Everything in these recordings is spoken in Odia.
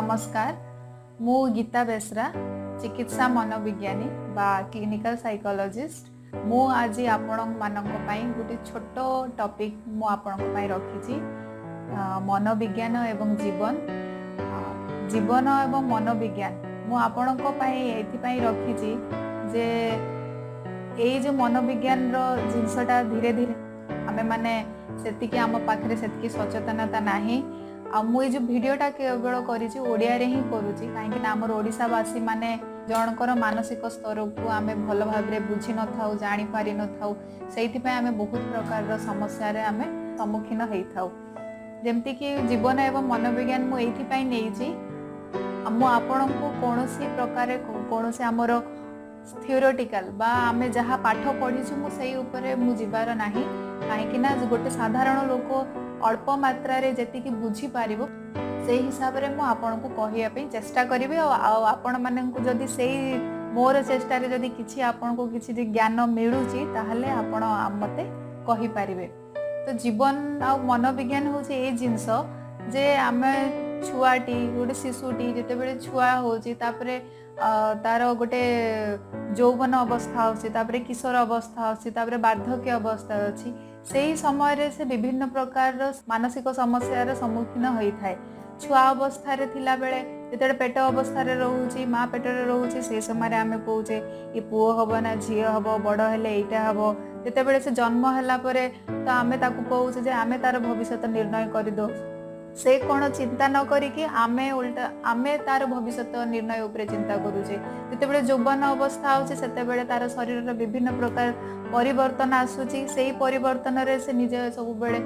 ନମସ୍କାର। ମୁଁ ଗୀତା ବେସ୍ରା, ଚିକିତ୍ସା ମନୋବିଜ୍ଞାନୀ ବା କ୍ଲିନିକାଲ ସାଇକୋଲୋଜିଷ୍ଟ। ମୁଁ ଆଜି ଆପଣମାନଙ୍କ ପାଇଁ ଗୋଟେ ଛୋଟ ଟପିକ୍ ମୁଁ ଆପଣଙ୍କ ପାଇଁ ରଖିଛି, ମନୋବିଜ୍ଞାନ ଏବଂ ଜୀବନ। ଜୀବନ ଏବଂ ମନୋବିଜ୍ଞାନ ମୁଁ ଆପଣଙ୍କ ପାଇଁ ଏଇଥିପାଇଁ ରଖିଛି ଯେ ଏଇ ଯେଉଁ ମନୋବିଜ୍ଞାନର ଜିନିଷଟା ଧୀରେ ଧୀରେ ଆମେମାନେ ସେତିକି, ଆମ ପାଖରେ ସେତିକି ସଚେତନତା ନାହିଁ। ଆଉ ମୁଁ ଏଇ ଯେଉଁ ଭିଡ଼ିଓଟା କେବଳ କରିଛି, ଓଡ଼ିଆରେ ହିଁ କରୁଛି, କାହିଁକି ନା ଆମର ଓଡ଼ିଶାବାସୀ ମାନେ ଜଣଙ୍କର ମାନସିକ ସ୍ତରକୁ ଆମେ ଭଲ ଭାବରେ ବୁଝି ନଥାଉ, ଜାଣିପାରି ନଥାଉ। ସେଇଥିପାଇଁ ଆମେ ବହୁତ ପ୍ରକାରର ସମସ୍ୟାରେ ଆମେ ସମ୍ମୁଖୀନ ହେଇଥାଉ। ଯେମିତିକି ଜୀବନ ଏବଂ ମନୋବିଜ୍ଞାନ ମୁଁ ଏଇଥିପାଇଁ ନେଇଛି, ମୁଁ ଆପଣଙ୍କୁ କୌଣସି ପ୍ରକାର କୌଣସି ଆମର ଥିଓରିଟିକାଲ ବା ଆମେ ଯାହା ପାଠ ପଢ଼ିଛୁ, ମୁଁ ସେଇ ଉପରେ ମୁଁ ଯିବାର ନାହିଁ। କାହିଁକି ନା ଗୋଟେ ସାଧାରଣ ଲୋକ ଅଳ୍ପ ମାତ୍ରାରେ ଯେତିକି ବୁଝିପାରିବ, ସେଇ ହିସାବରେ ମୁଁ ଆପଣଙ୍କୁ କହିବା ପାଇଁ ଚେଷ୍ଟା କରିବି। ଆଉ ଆପଣମାନଙ୍କୁ ଯଦି ସେଇ ମୋର ଚେଷ୍ଟାରେ ଯଦି କିଛି ଆପଣଙ୍କୁ କିଛି ଜ୍ଞାନ ମିଳୁଛି, ତାହେଲେ ଆପଣ ମତେ କହିପାରିବେ। ତ ଜୀବନ ଆଉ ମନୋବିଜ୍ଞାନ ହେଉଛି ଏଇ ଜିନିଷ ଯେ ଆମେ ଛୁଆଟି, ଗୋଟେ ଶିଶୁଟି ଯେତେବେଳେ ଛୁଆ ହେଉଛି, ତାପରେ ତାର ଗୋଟେ ଯୌବନ ଅବସ୍ଥା ଆସୁଛି, ତାପରେ କିଶୋର ଅବସ୍ଥା ଆସୁଛି, ତାପରେ ବାର୍ଦ୍ଧକ୍ୟ ଅବସ୍ଥା ଅଛି। ସେଇ ସମୟରେ ସେ ବିଭିନ୍ନ ପ୍ରକାରର ମାନସିକ ସମସ୍ୟାର ସମ୍ମୁଖୀନ ହୋଇଥାଏ। ଛୁଆ ଅବସ୍ଥାରେ ଥିଲାବେଳେ, ଯେତେବେଳେ ପେଟ ଅବସ୍ଥାରେ ରହୁଛି, ମା ପେଟରେ ରହୁଛି, ସେଇ ସମୟରେ ଆମେ କହୁଛେ ଏ ପୁଅ ହବ ନା ଝିଅ ହବ, ବଡ଼ ହେଲେ ଏଇଟା ହବ। ଯେତେବେଳେ ସେ ଜନ୍ମ ହେଲା ପରେ ତ ଆମେ ତାକୁ କହୁଛେ ଯେ ଆମେ ତାର ଭବିଷ୍ୟତ ନିର୍ଣ୍ଣୟ କରିଦଉ। ସେ କ'ଣ ଚିନ୍ତା ନ କରିକି ଆମେ ଓଲଟା ଆମେ ତାର ଭବିଷ୍ୟତ ନିର୍ଣ୍ଣୟ ଉପରେ ଚିନ୍ତା କରୁଛେ। ଯେତେବେଳେ ଯୌବନ ଅବସ୍ଥା ଆସୁଛି, ସେତେବେଳେ ତାର ଶରୀରର ବିଭିନ୍ନ ପ୍ରକାର ପରିବର୍ତ୍ତନ ଆସୁଛି। ସେଇ ପରିବର୍ତ୍ତନରେ ସେ ନିଜେ ସବୁବେଳେ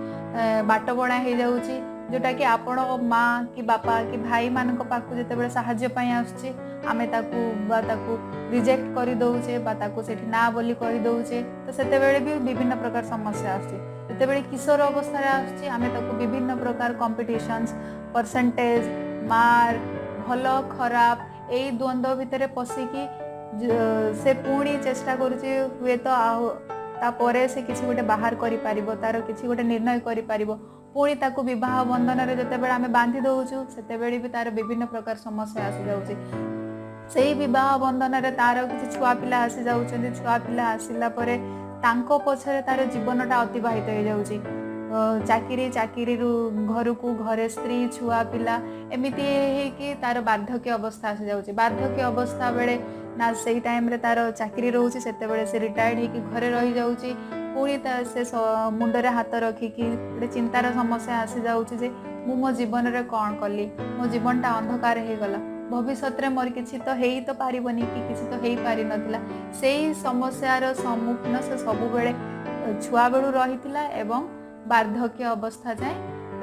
ବାଟବଣା ହେଇଯାଉଛି, ଯୋଉଟା କି ଆପଣ ମା କି ବାପା କି ଭାଇମାନଙ୍କ ପାଖକୁ ଯେତେବେଳେ ସାହାଯ୍ୟ ପାଇଁ ଆସୁଛି, ଆମେ ତାକୁ ବା ତାକୁ ରିଜେକ୍ଟ କରିଦଉଛେ ବା ତାକୁ ସେଠି ନା ବୋଲି କହିଦଉଛେ। ତ ସେତେବେଳେ ବି ବିଭିନ୍ନ ପ୍ରକାର ସମସ୍ୟା ଆସୁଛି। ଯେତେବେଳେ କିଶୋର ଅବସ୍ଥାରେ ଆସୁଛି, ଆମେ ତାକୁ ବିଭିନ୍ନ ପ୍ରକାର କମ୍ପିଟିସନ୍ସ, ପରସେଣ୍ଟେଜ, ମାର୍କ, ଭଲ ଖରାପ, ଏଇ ଦ୍ୱନ୍ଦ୍ୱ ଭିତରେ ପଶିକି ସେ ପୁଣି ଚେଷ୍ଟା କରୁଛି, ହୁଏତ ଆଉ ତାପରେ ସେ କିଛି ଗୋଟେ ବାହାର କରିପାରିବ, ତାର କିଛି ଗୋଟେ ନିର୍ଣ୍ଣୟ କରିପାରିବ। ପୁଣି ତାକୁ ବିବାହ ବନ୍ଧନରେ ଯେତେବେଳେ ଆମେ ବାନ୍ଧି ଦଉଛୁ, ସେତେବେଳେ ବି ତାର ବିଭିନ୍ନ ପ୍ରକାର ସମସ୍ୟା ଆସିଯାଉଛି। ସେଇ ବିବାହ ବନ୍ଧନରେ ତାର କିଛି ଛୁଆ ପିଲା ଆସି ଯାଉଛନ୍ତି। ଛୁଆ ପିଲା ଆସିଲା ପରେ ତାଙ୍କ ପଛରେ ତାର ଜୀବନଟା ଅତିବାହିତ ହେଇଯାଉଛି। ଚାକିରି, ଚାକିରିରୁ ଘରକୁ, ଘରେ ସ୍ତ୍ରୀ, ଛୁଆ ପିଲା, ଏମିତି ହେଇକି ତାର ବାର୍ଦ୍ଧକ୍ୟ ଅବସ୍ଥା ଆସିଯାଉଛି। ବାର୍ଦ୍ଧକ୍ୟ ଅବସ୍ଥା ବେଳେ ନା ସେଇ ଟାଇମରେ ତାର ଚାକିରି ରହୁଛି, ସେତେବେଳେ ସେ ରିଟାୟାର୍ଡ ହେଇକି ଘରେ ରହିଯାଉଛି। ପୁଣି ତା ସେ ମୁଣ୍ଡରେ ହାତ ରଖିକି ଗୋଟେ ଚିନ୍ତାର ସମସ୍ୟା ଆସିଯାଉଛି ଯେ ମୁଁ ମୋ ଜୀବନରେ କ'ଣ କଲି, ମୋ ଜୀବନଟା ଅନ୍ଧକାର ହେଇଗଲା, ଭବିଷ୍ୟତରେ ମୋର କିଛି ତ ହେଇ ତ ପାରିବନି କି କିଛି ତ ହେଇପାରିନଥିଲା। ସେଇ ସମସ୍ୟାର ସମ୍ମୁଖୀନ ସେ ସବୁବେଳେ ଛୁଆବେଳୁ ରହିଥିଲା ଏବଂ ବାର୍ଦ୍ଧକ୍ୟ ଅବସ୍ଥା ଯାଏଁ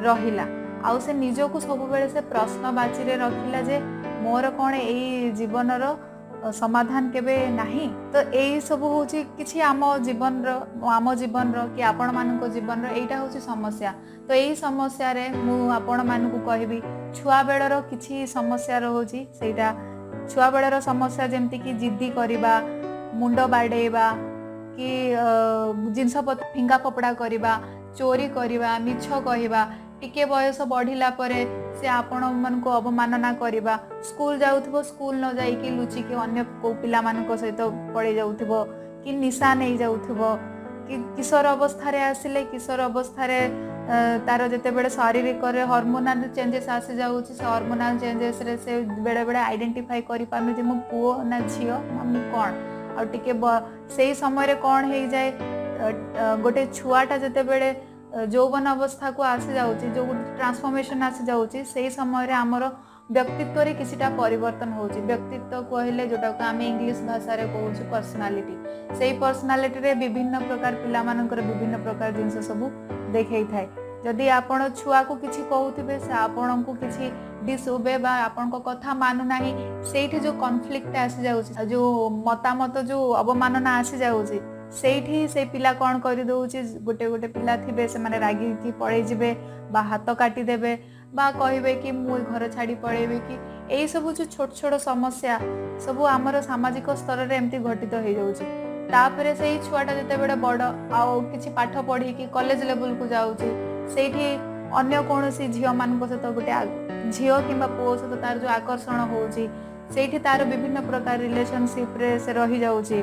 ରହିଲା। ଆଉ ସେ ନିଜକୁ ସବୁବେଳେ ସେ ପ୍ରଶ୍ନବାଚୀରେ ରଖିଲା ଯେ ମୋର କ'ଣ ଏଇ ଜୀବନର ସମାଧାନ କେବେ ନାହିଁ? ତ ଏଇ ସବୁ ହଉଛି କିଛି ଆମ ଜୀବନର କି ଆପଣମାନଙ୍କ ଜୀବନର ଏଇଟା ହଉଛି ସମସ୍ୟା। ତ ଏଇ ସମସ୍ୟାରେ ମୁଁ ଆପଣମାନଙ୍କୁ କହିବି, ଛୁଆବେଳର କିଛି ସମସ୍ୟା ରହୁଛି। ସେଇଟା ଛୁଆବେଳର ସମସ୍ୟା, ଯେମିତିକି ଜିଦ୍ଦି କରିବା, ମୁଣ୍ଡ ବାଡ଼େଇବା କି ଜିନିଷ ଫିଙ୍ଗା ଫୋପଡ଼ା କରିବା, ଚୋରି କରିବା, ମିଛ କହିବା। ଟିକେ ବୟସ ବଢିଲା ପରେ ସେ ଆପଣମାନଙ୍କୁ ଅବମାନନା କରିବା, ସ୍କୁଲ ଯାଉଥିବ, ସ୍କୁଲ ନ ଯାଇକି ଲୁଚିକି ଅନ୍ୟ କୋଉ ପିଲାମାନଙ୍କ ସହିତ ପଳେଇ ଯାଉଥିବ କି ନିଶା ନେଇଯାଉଥିବ କି କିଶୋର ଅବସ୍ଥାରେ ଆସିଲେ, କିଶୋର ଅବସ୍ଥାରେ ତାର ଯେତେବେଳେ ଶାରୀରିକରେ ହରମୋନାଲ ଚେଞ୍ଜେସ୍ ଆସିଯାଉଛି, ସେ ହରମୋନାଲ ଚେଞ୍ଜେସରେ ସେ ବେଳେବେଳେ ଆଇଡେଣ୍ଟିଫାଇ କରିପାରୁନି ଯେ ମୁଁ ପୁଅ ନା ଝିଅ ନା ମୁଁ କ'ଣ। ଆଉ ଟିକେ ସେଇ ସମୟରେ କ'ଣ ହେଇଯାଏ, ଗୋଟେ ଛୁଆଟା ଯେତେବେଳେ ଯୌବନ ଅବସ୍ଥାକୁ ଆସିଯାଉଛି, ଯୋଉ ଟ୍ରାନ୍ସଫର୍ମେସନ ଆସିଯାଉଛି, ସେଇ ସମୟରେ ଆମର ବ୍ୟକ୍ତିତ୍ୱରେ କିଛିଟା ପରିବର୍ତ୍ତନ ହଉଛି। ବ୍ୟକ୍ତିତ୍ୱ କହିଲେ ଯୋଉଟାକୁ ଆମେ ଇଂଲିଶ ଭାଷାରେ କହୁଛୁ ପର୍ସନାଲିଟି। ସେଇ ପର୍ସନାଲିଟିରେ ବିଭିନ୍ନ ପ୍ରକାର ପିଲାମାନଙ୍କର ବିଭିନ୍ନ ପ୍ରକାର ଜିନିଷ ସବୁ ଦେଖେଇଥାଏ। ଯଦି ଆପଣ ଛୁଆକୁ କିଛି କହୁଥିବେ, ସେ ଆପଣଙ୍କୁ କିଛି ଡିସଓବେ ବା ଆପଣଙ୍କ କଥା ମାନୁନାହିଁ, ସେଇଠି ଯୋଉ କନଫ୍ଲିକ୍ଟ ଆସିଯାଉଛି, ଯୋଉ ମତାମତ, ଯୋଉ ଅବମାନନା ଆସିଯାଉଛି, ସେଇଠି ସେଇ ପିଲା କ'ଣ କରିଦଉଛି, ଗୋଟେ ଗୋଟେ ପିଲା ଥିବେ, ସେମାନେ ରାଗିକି ପଳେଇ ଯିବେ ବା ହାତ କାଟିଦେବେ ବା କହିବେ କି ମୁଁ ଏ ଘର ଛାଡ଼ି ପଳେଇବି କି ଏଇ ସବୁ ଯୋଉ ଛୋଟ ଛୋଟ ସମସ୍ୟା ସବୁ ଆମର ସାମାଜିକ ସ୍ତରରେ ଏମିତି ଘଟିତ ହେଇଯାଉଛି। ତାପରେ ସେଇ ଛୁଆଟା ଯେତେବେଳେ ବଡ ଆଉ କିଛି ପାଠ ପଢିକି କଲେଜ ଲେବୁଲକୁ ଯାଉଛି, ସେଇଠି ଅନ୍ୟ କୌଣସି ଝିଅମାନଙ୍କ ସହିତ ଗୋଟେ ଝିଅ କିମ୍ବା ପୁଅ ସହିତ ତାର ଯୋଉ ଆକର୍ଷଣ ହେଉଛି, ସେଇଠି ତାର ବିଭିନ୍ନ ପ୍ରକାର ରିଲେସନସିପରେ ସେ ରହିଯାଉଛି।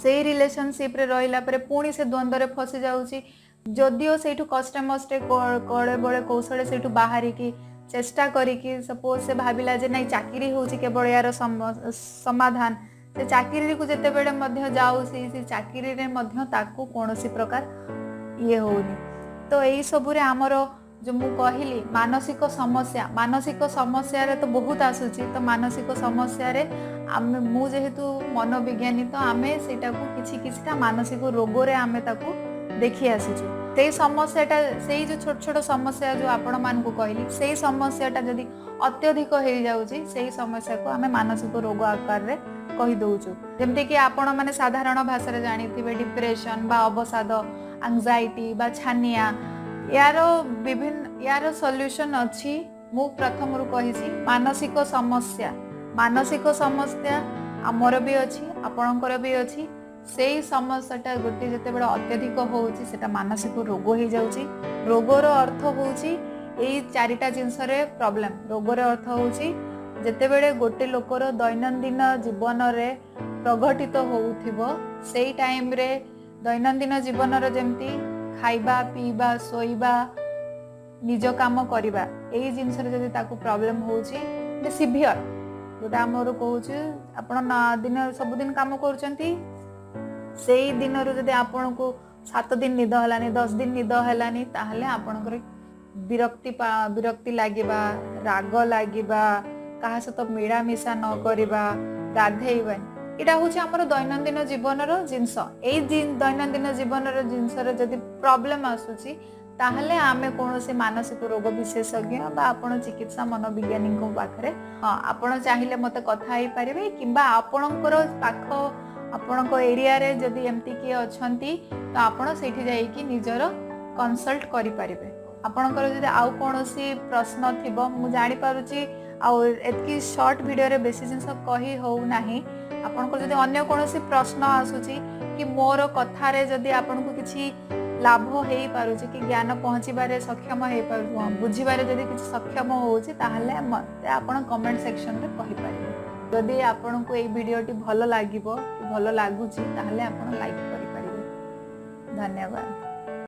ସେଇ ରିଲେସନସିପରେ ରହିଲା ପରେ ପୁଣି ସେ ଦ୍ୱନ୍ଦ୍ୱରେ ଫସି ଯାଉଛି। ଯଦିଓ ସେଇଠୁ କଷ୍ଟେ ମଷ୍ଟେ, କଳେ ବଳେ କୌଶଳେ ସେଇଠୁ ବାହାରିକି ଚେଷ୍ଟା କରିକି, ସପୋଜ ସେ ଭାବିଲା ଯେ ନାଇଁ, ଚାକିରି ହେଉଛି କେବଳ ଏହାର ସମାଧାନ, ସେ ଚାକିରିକୁ ଯେତେବେଳେ ମଧ୍ୟ ଯାଉଛି, ସେ ଚାକିରିରେ ମଧ୍ୟ ତାକୁ କୌଣସି ପ୍ରକାର ଇଏ ହଉନି। ତ ଏଇ ସବୁରେ ଆମର ଯୋଉ ମୁଁ କହିଲି ମାନସିକ ସମସ୍ୟା, ମାନସିକ ସମସ୍ୟାରେ ତ ବହୁତ ଆସୁଛି। ତ ମାନସିକ ସମସ୍ୟାରେ ଆମେ, ମୁଁ ଯେହେତୁ ମନୋବିଜ୍ଞାନୀ, ତ ଆମେ ସେଇଟାକୁ କିଛି କିଛିଟା ମାନସିକ ରୋଗରେ ଆମେ ତାକୁ ଦେଖି ଆସିଛୁ। ସେଇ ସମସ୍ୟାଟା, ସେଇ ଯୋଉ ଛୋଟ ଛୋଟ ସମସ୍ୟା ଯୋଉ ଆପଣମାନଙ୍କୁ କହିଲି, ସେଇ ସମସ୍ୟାଟା ଯଦି ଅତ୍ୟଧିକ ହେଇଯାଉଛି, ସେଇ ସମସ୍ୟାକୁ ଆମେ ମାନସିକ ରୋଗ ଆକାରରେ କହିଦଉଛୁ। ଯେମିତିକି ଆପଣମାନେ ସାଧାରଣ ଭାଷାରେ ଜାଣିଥିବେ ଡିପ୍ରେସନ ବା ଅବସାଦ, ଆଂଜାଇଟି ବା ଛାନିଆ। ୟାର ବିଭିନ୍ନ ୟାର ସଲ୍ୟୁସନ ଅଛି। ମୁଁ ପ୍ରଥମରୁ କହିଛି, ମାନସିକ ସମସ୍ୟା, ମାନସିକ ସମସ୍ୟା ଆମର ବି ଅଛି, ଆପଣଙ୍କର ବି ଅଛି। ସେଇ ସମସ୍ୟାଟା ଗୋଟେ ଯେତେବେଳେ ଅତ୍ୟଧିକ ହଉଛି, ସେଟା ମାନସିକ ରୋଗ ହେଇଯାଉଛି। ରୋଗର ଅର୍ଥ ହଉଛି ଏଇ ଚାରିଟା ଜିନିଷରେ ପ୍ରୋବ୍ଲେମ। ରୋଗର ଅର୍ଥ ହଉଛି ଯେତେବେଳେ ଗୋଟେ ଲୋକର ଦୈନନ୍ଦିନ ଜୀବନରେ ପ୍ରଘଟିତ ହଉଥିବ, ସେଇ ଟାଇମରେ ଦୈନନ୍ଦିନ ଜୀବନର ଯେମିତି ଖାଇବା, ପିଇବା, ଶୋଇବା, ନିଜ କାମ କରିବା, ଏଇ ଜିନିଷରେ ଯଦି ତାକୁ ପ୍ରୋବ୍ଲେମ ହଉଛି ସିଭିଅର, ଯୋଉଟା ଆମର କହୁଛୁ, ଆପଣ ଦିନ ସବୁଦିନ କାମ କରୁଛନ୍ତି, ସେଇ ଦିନରୁ ଯଦି ଆପଣଙ୍କୁ 7 ଦିନ ନିଦ ହେଲାନି, 10 ଦିନ ନିଦ ହେଲାନି, ତାହେଲେ ଆପଣଙ୍କର ବିରକ୍ତି ଲାଗିବା, ରାଗ ଲାଗିବା, କାହା ସହିତ ମିଳାମିଶା ନ କରିବା, ଗାଧେଇବାନି, ଏଇଟା ହଉଛି ଆମର ଦୈନନ୍ଦିନ ଜୀବନର ଜିନିଷ। ଏଇ ଦୈନନ୍ଦିନ ଜୀବନର ଜିନିଷରେ ଯଦି ପ୍ରୋବ୍ଲେମ ଆସୁଛି, ତାହେଲେ ଆମେ କୌଣସି ମାନସିକ ରୋଗ ବିଶେଷଜ୍ଞ ବା ଆପଣ ଚିକିତ୍ସା ମନୋବିଜ୍ଞାନୀଙ୍କ ପାଖରେ, ହଁ, ଆପଣ ଚାହିଁଲେ ମତେ କଥା ହେଇପାରିବେ। କିମ୍ବା ଆପଣଙ୍କର ପାଖ, ଆପଣଙ୍କ ଏରିଆରେ ଯଦି ଏମିତି କିଏ ଅଛନ୍ତି, ତ ଆପଣ ସେଇଠି ଯାଇକି ନିଜର କନସଲ୍ଟ କରିପାରିବେ। ଆପଣଙ୍କର ଯଦି ଆଉ କୌଣସି ପ୍ରଶ୍ନ ଥିବ, ମୁଁ ଜାଣିପାରୁଛି ଆଉ ଏତିକି ସର୍ଟ ଭିଡ଼ିଓରେ ବେଶୀ ଜିନିଷ କହି ହଉନାହିଁ। ଆପଣଙ୍କର ଯଦି ଅନ୍ୟ କୌଣସି ପ୍ରଶ୍ନ ଆସୁଛି କି ମୋର କଥାରେ ଯଦି ଆପଣଙ୍କୁ କିଛି ଲାଭ ହେଇପାରୁଛି କି ଜ୍ଞାନ ପହଞ୍ଚିବାରେ ସକ୍ଷମ ହେଇପାରୁ, ବୁଝିବାରେ ଯଦି କିଛି ସକ୍ଷମ ହଉଛି, ତାହେଲେ ମତେ ଆପଣ କମେଣ୍ଟ ସେକ୍ସନରେ କହିପାରିବେ। ଯଦି ଆପଣଙ୍କୁ ଏଇ ଭିଡ଼ିଓଟି ଭଲ ଲାଗିବ କି ଭଲ ଲାଗୁଛି, ତାହେଲେ ଆପଣ ଲାଇକ୍ କରିପାରିବେ। ଧନ୍ୟବାଦ।